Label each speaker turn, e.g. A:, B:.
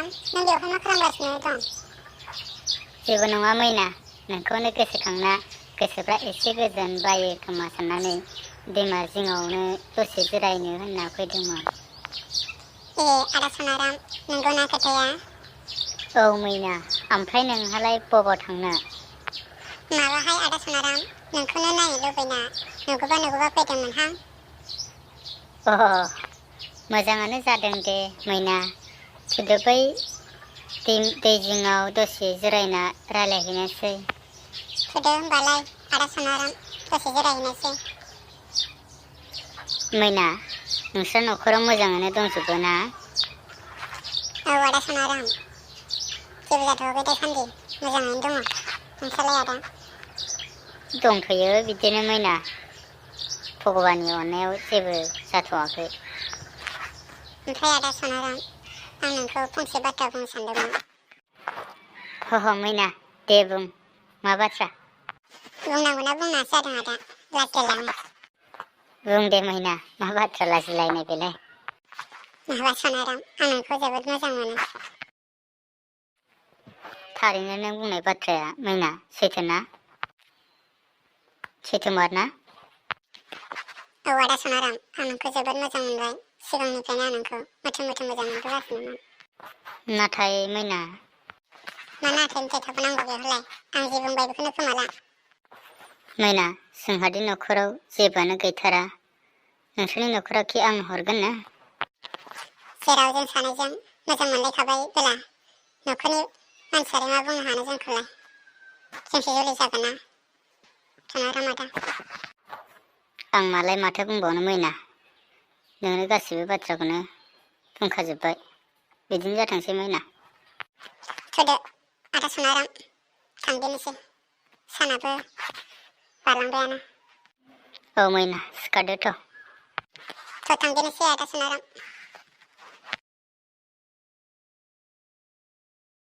A: नों बेवहाय मा खालामगासिनो दं?
B: जेबो नङा मैना, नोंखौनो गोसोखांना गोसोफ्रा एसे गोजोन बायो खोमा साननानै दैमा जिङावनो दसे जिरायनो होनना फैदोंमोन।
A: ए आदा सनाराम, नंगौना खोथाया?
B: औ मैना, ओमफ्राय नोंहालाय बबाव थांनो?
A: माबाहाय आदा सनाराम, नोंखौनो नायनो लुबैना नुगौबा फैदोंमोनहां।
B: मोजाङानो जादों दे मैना, थुदो बै दै जिङाव दसे जिरायना रायज्लायहैनोसै।
A: थुदो होमबालाय आदा सनाराम, दसे जिरायहैनोसै।
B: मैना, नोंस्रा न'खराव मोजाङैनो दंजोबो ना?
A: औ आदा सनाराम, जेबो जाथ'वाखै दासान्दि, मोजाङैनो दङ। नोंस्रालाय आदा?
B: दंथ'यो बिदिनो मैना, भगबाननि अननायाव जेबो जाथ'वाखै।
A: ओमफ्राय आदा सनाराम, आं नोंखौ फंसे बाथ्रा बुंनो सानदोंमोन।
B: मैना, दे बुं, मा बाथ्रा?
A: बुंनांगौना बुंनाङासो जादों आदा, लाजिलाय लाङो।
B: बुं दे मैना, मा बाथ्रा लाजिलायनाय बेलाय?
A: माबा सनाराम, आं नोंखौ जोबोद मोजां मोनो।
B: थारैनो नों बुंनाय बाथ्राया मैना सैथोना? सैथोमार ना?
A: औ आदा सनाराम, आं नोंखौ जोबोद मोजां मोनबाय। सिगांनिफ्रायनो आं नोंखौ मोजां मोनबोगासिनोमोन।
B: नाथाय मैना।
A: मा नाथाय थाबो नांगौ बेवहायलाय, आं जे बुंबाय बेखौनो खोमाला।
B: मैना, जोंहादि न'खराव जेबोआनो गैथारा, नोंसोरनि न'खराव खि आं हरगोन ना?
A: जेराव जों सानैजों मोजां मोनलायखाबाय बेला न'खरनि मानसियालाय मा बुंनो हानो जोंखौलाय? जोंसो जुलि जागोन ना सनाराम आदा।
B: आं मालाय माथो बुंबावनो मैना, नोंनो गासिबो बाथ्राखौनो बुंखाजोब्बाय। बिदिनो जाथोंसै मैना।
A: थुदो आदा सनाराम, थांदिनोसै, सानाबो बारलांबायानो।
B: औ मैना, सिखारदोथ'।
A: थांदिनोसै आदा सनाराम।